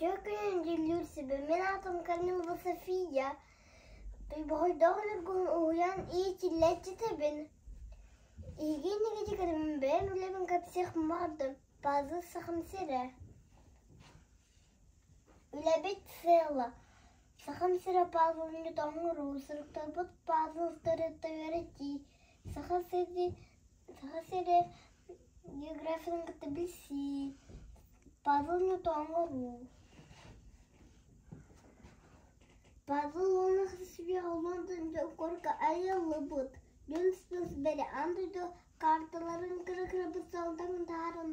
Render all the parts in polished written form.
Үтүө күнүн дьүүллүүр сүбэ мин аатым Корнилова София. Тойбохойдоох Ньургуһун уһуйаан иитиллээччитэбин. Эһиги иннигитигэр бэйэм үлэбин кэпсиэхпин баҕардым. Пазл Сахам сирэ. Үлэбит сыала Сахам сирэ пазлын оҥоруу, суруктарбыт пазлтары үөрэтии, Саха сири Саха сирэ географияны кытта билсии, пазл оҥоруу. Пазл уонна куоракка айыллыбыт. Дьон бэри аан дойду карталарын кыра-кыра быссаалтан таһааран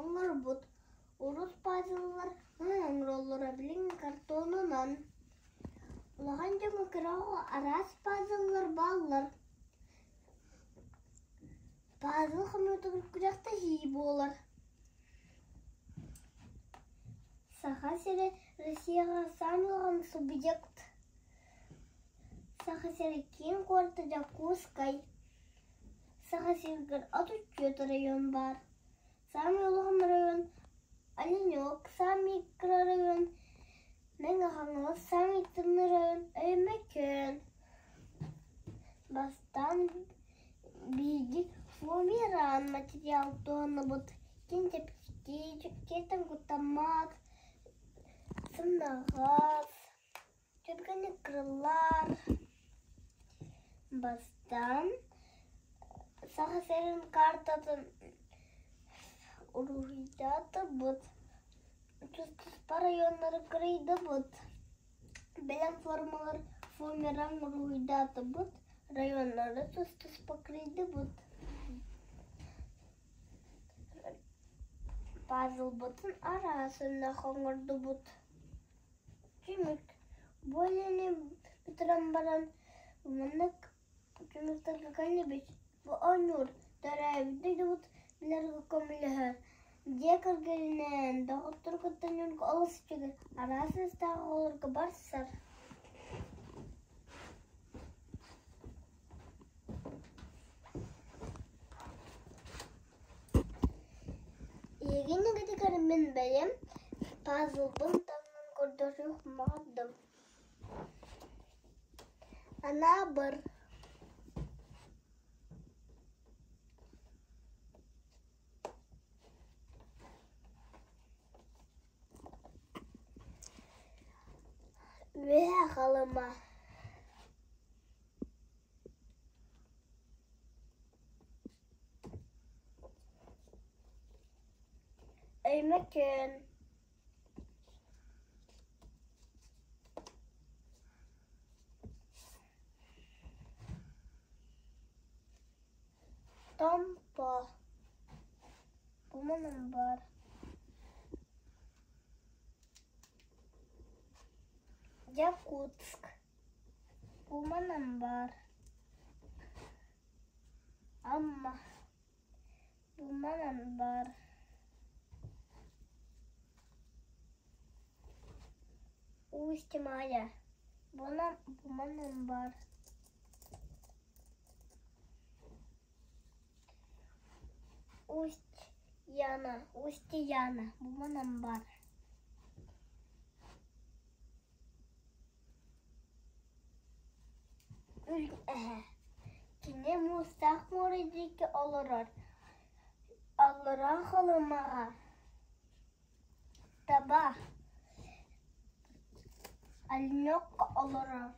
оҥорбут. Урут пазллар оҥороллоро билигин картонунан. Улахан дьоҥҥо кыра оҕо араас пазллар бааллар. Пазл хомуйуутугар күрэхтэһии буолар. Саха сирэ Россияҕа саамай улахан субъект. Саха сирэ киин куората Дьокуускай. Саха сиригэр 34 район баар. Саамай улахан район Оленек, саамай кыра район Мэҥэ Хаҥалас, саамай тымныы район Өймөкөөн. Бастаан биһиги фоамиран материал туһанабыт, ким чэпчэки, киһиттэн куттаммат, сымнаҕас, түргэнник кырыллар. Бастаан Саха сирин картатын уруһуйдаатыбыт, тус-туспа районнары кырыйдыбыт, бэлэм формалар фоамиран уруһуйдаатыбыт, районнары тус-туспа кырыйдыбыт. Пазлбытын араас өҥнөөх оҥордубут. Түмүк Бу үлэни бүтэрэн баран маннык түмүктэргэ кэллибит. Бу оонньуур төрөөбүт дойдубут билэргэ көмөлөһөр. Дьиэ кэргэнинээн, доҕоттору кытта ньурга олус үчүгэй, араас саастаах оҕолорго барсар. Эйигин игитигэр мин бэйэм пазлбын таҥнан көрдөрүөх баҕардым. Анаабыр Үөһээ Халыма Өймөкөөн Томпо Бу манан баар Якутск Бу манан баар Амма Бу манан баар Усть-Майя Бу манан баар Усть-Яна Усть-Яна Бу манан баар Эһэ Кини муустаах муора диэки олорор, аллараа Халымаҕа Таба Оленекка олорор,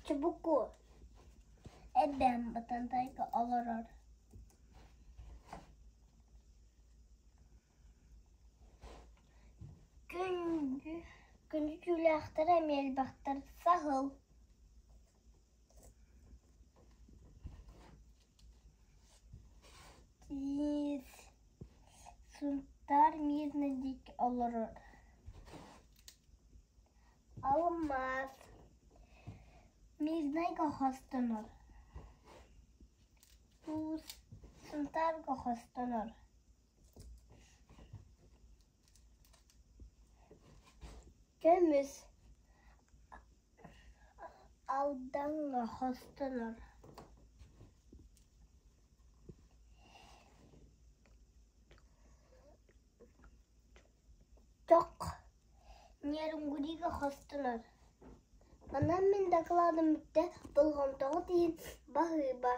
Чубуку Эбээн Бытантайга олорор. Күндү күндү түүлээхтэрэ эмиэ элбэхтэр саһыл Тиис Сунтаар Мирный диэки олорор Алмаас Мирнэйгэ хостонор Туус Сунтаарга хостонор Көмүс Алдаҥҥа хостонор Нерюнгрига хостонор. Манан мин дакылаатым бүттэ, болҕомтоҕут иһин баһыыба.